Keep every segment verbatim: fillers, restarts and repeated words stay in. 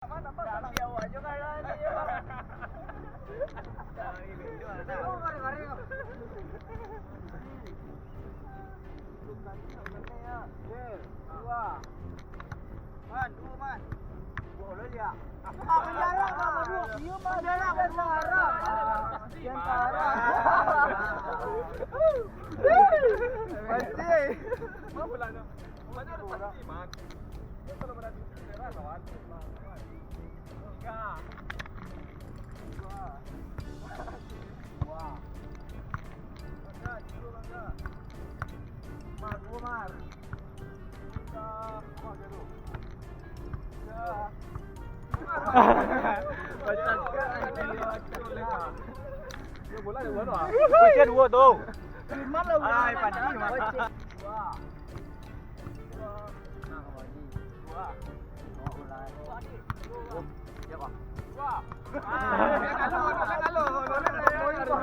Man, duo, Man. Duo lo dia. Ah, penjara, Bang, duo. Iyo, Bang, penjara, Bang, penjara. Penjara. Pasti. Mana ada pasti, Man? Dia kalau berarti penjara, kawan. Tiga. Dua. Dua. Bangga, dulu bangga. Mar, dua, Mar. Tiga. Mar, dia tu. Tiga. Mar, Mar. Macam kan, anjing, macam boleh, Mar. Dia bola, dia bola. Usia dua tu. Firman lah, Ai, ulang. Padi, Mar. Dua. Dua. Nah, Padi. Dua. Oh, ulang. Oh, siapa? Dua. Ah, dia kalau, dia kalau,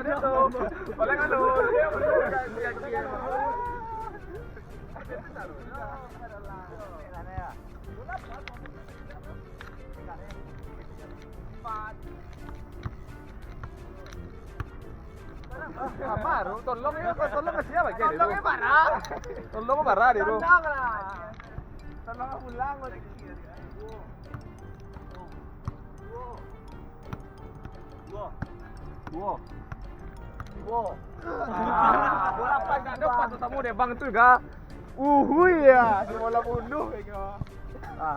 dia kalau. Dia kalau. Empat. Ah, baru, tolong ya, tolong ke siapa? Tolong ya, parah. Tolong parah dia tu. Tolong lah. Tolong pulang, kau. Duo. Duo. Duo. Ah, bola pas, tak ada pas sama dia, Bang, tu, ga. Uhui, ya. Dia bola bunuh, ya. Ah.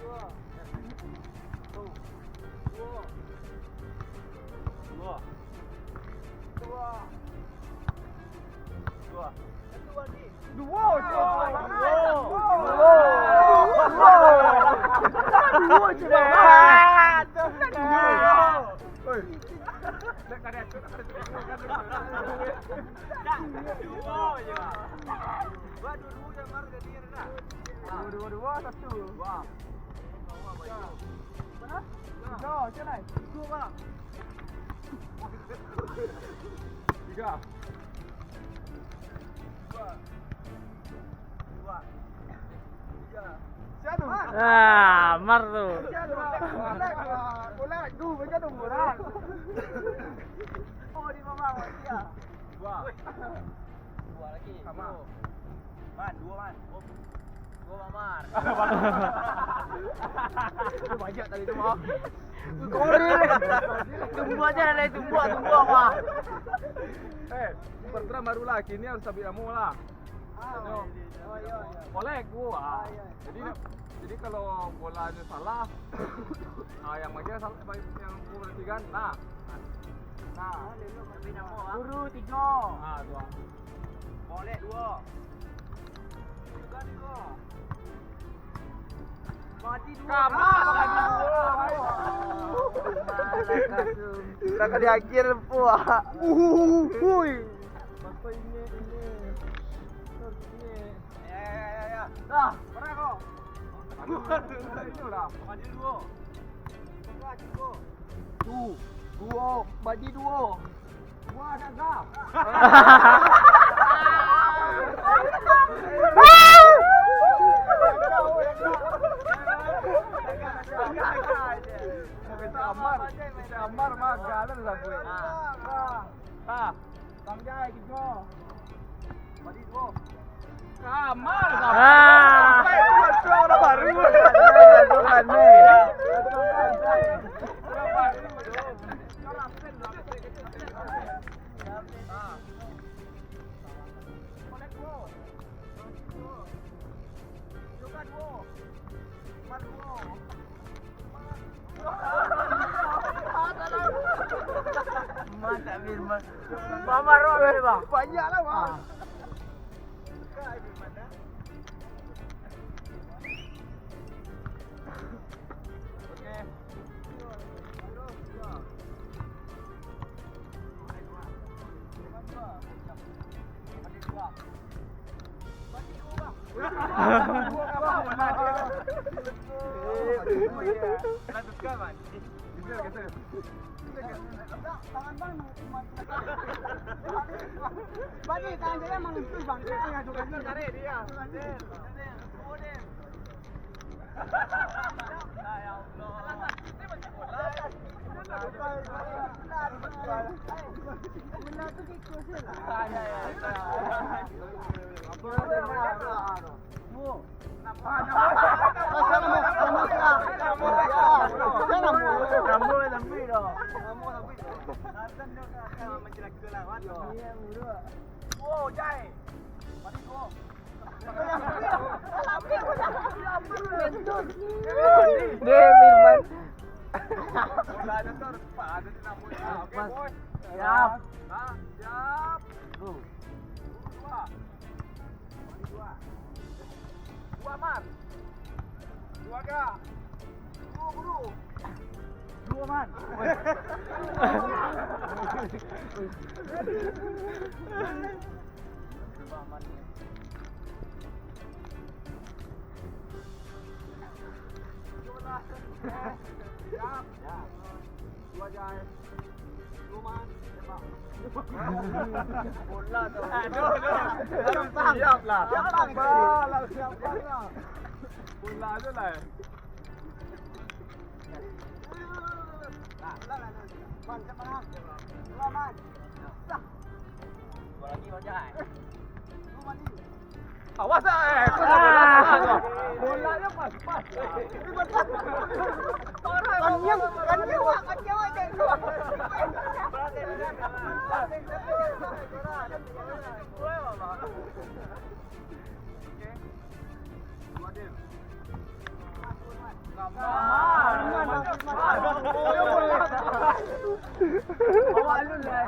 Duo. Duo. Duo. Duo. Duo, duo. Duo. Duo. Duo, cuma. Duo. Oi. Duo je. Duo, duo, duo, satu. Wah. Tiga, macam mana? Tiga, Bang. Tiga. Dua. Dua. Tiga. Siapa? Ah, Mar tu. Siapa? Bola, bola, bola. Duh, macam tu, bola. Oh, di bawah, dia. Dua. Dua lagi. Sama. Man, dua, Man. Dua, Bang Mar. Itu banyak tadi tu, Bang. Koril. Tumbuah je lah, tumbuah, tumbuah, Bang. Eh, pertama baru lah, kini harus sabik namo lah. Ah, oh, iya, iya. Kolek, gua. Ah, iya. Jadi, jadi kalau bolanya salah, ah, yang macam salah, yang gua perhatikan, nah. Nah. Sabik namo, Bang. Guru, tiga. Ah, dua. Kolek, dua. Juga, tiga. Mati dua. Kamar, mati dua. Dah kali akhir, puak. Uhuhuhui. Apa ini, ini? Ini. Ya, ya, ya, ya. Dah, mana kau? Aduh, aduh, aduh, dah. Mati dua. Mati dua. Tu, duo, badi duo. Wah, dah gap. Amar, Amar mah galak sampai. Ah. Bang Jai, tigo. Badi duo. Kamar, kamar. Ah. Sampai tu, tu orang baru. Aneh, aneh. Orang baru. Mantap, Firman. Bang Amar, Bang. Banyak lah, Bang. Ah. Bagi tangan saya, Bang. Tarik dia. Dia Firman. Siap. Siap. Dua, man. Dua, gak. Dua, buru. Dua, man. Dua, man. Siap. Dua, jai. Bola tu. Aduh, aduh. Siap lah. Siap lah. Bola, siap lah. Bola tu lah. Awas, eh. Bolanya pas, pas. Kanyang, kanyang, wak, kanyang, wak, kanyang. Bawa alun lah.